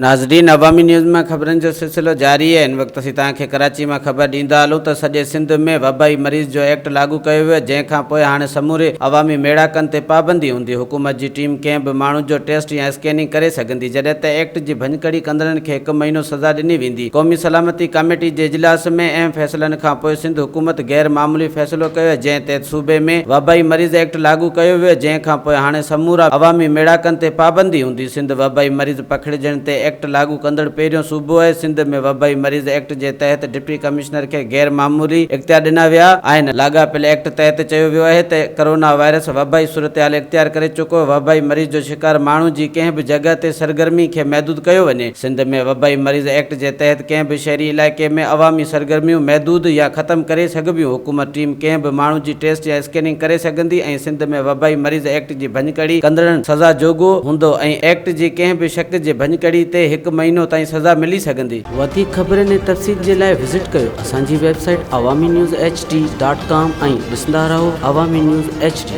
ناظرين عوامي نيوز مان خبرن جو سلسلو جاري آهي هن وقت اسين توهان کي ڪراچي مان خبر ڏيندا هلون ته سڄي سنڌ ۾ وبائي مريض جو ايڪٽ لاڳو ڪيو ويو جنهن کان پوء هاڻي سموري عوامي ميڙاڪن تي پابندي هوندي حڪومت جي ٽيم ڪنهن به ماڻهو جو ٽيسٽ يا اسڪيننگ ڪري سگهندي جڏهن ته ايڪٽ جي ڀڃڪڙي ڪندڙن کي هڪ مهينو سزا ڏني ويندي قومي سلامتي ڪاميٽي جي اجلاس ۾ اهم فيصلن کان پوء سنڌ حڪومت غير معمولي فيصلو ڪيو جنهن تحت صوبي ۾ وبائي مريض ايڪٽ لاڳو ڪيو ويو جنهن کان پوء هاڻي سمورا عوامي ميڙاڪن تي پابندي هوندي. سنڌ وبائي مريض پکڙجڻ تي ايڪٽ لاڳو ڪندڙ پهريون صوبو آهي. سنڌ ۾ وبائي مريض ايڪٽ جي تحت ڊپٽي ڪمشنر کي غير معمولي اختيار ڏنا ويا آهن. لاڳاپيل ايڪٽ تحت چيو ويو آهي ته ڪرونا وائرس وبائي صورتحال اختيار ڪري چڪو، وبائي مريض جو شڪار ماڻهو جي ڪنهن به جڳهه تي سرگرمي کي محدود ڪيو وڃي. سنڌ ۾ وبائي مريض ايڪٽ جي تحت ڪنهن به شهري علائقي ۾ عوامي سرگرميون محدود يا ختم ڪري سگهبيون، حڪومت ٽيم ڪنهن به ماڻهو جي ٽيسٽ يا اسڪيننگ ڪري سگهندي ۽ سنڌ ۾ وبائي مريض ايڪٽ جي ڀڃڪڙي ڪندڙن سزا جوڳو هوندو ۽ ايڪٽ جي ڪنهن به شق جي ڀڃڪڙي تي هڪ مهينو تائين سزا ملي سگهندي. وڌيڪ خبرن ۽ تفصيل جي لاء وزٽ ڪيو اسان جي website Awami news H D dot com ۽ ڏسندا رهو عوامي نيوز ايڇ ڊي.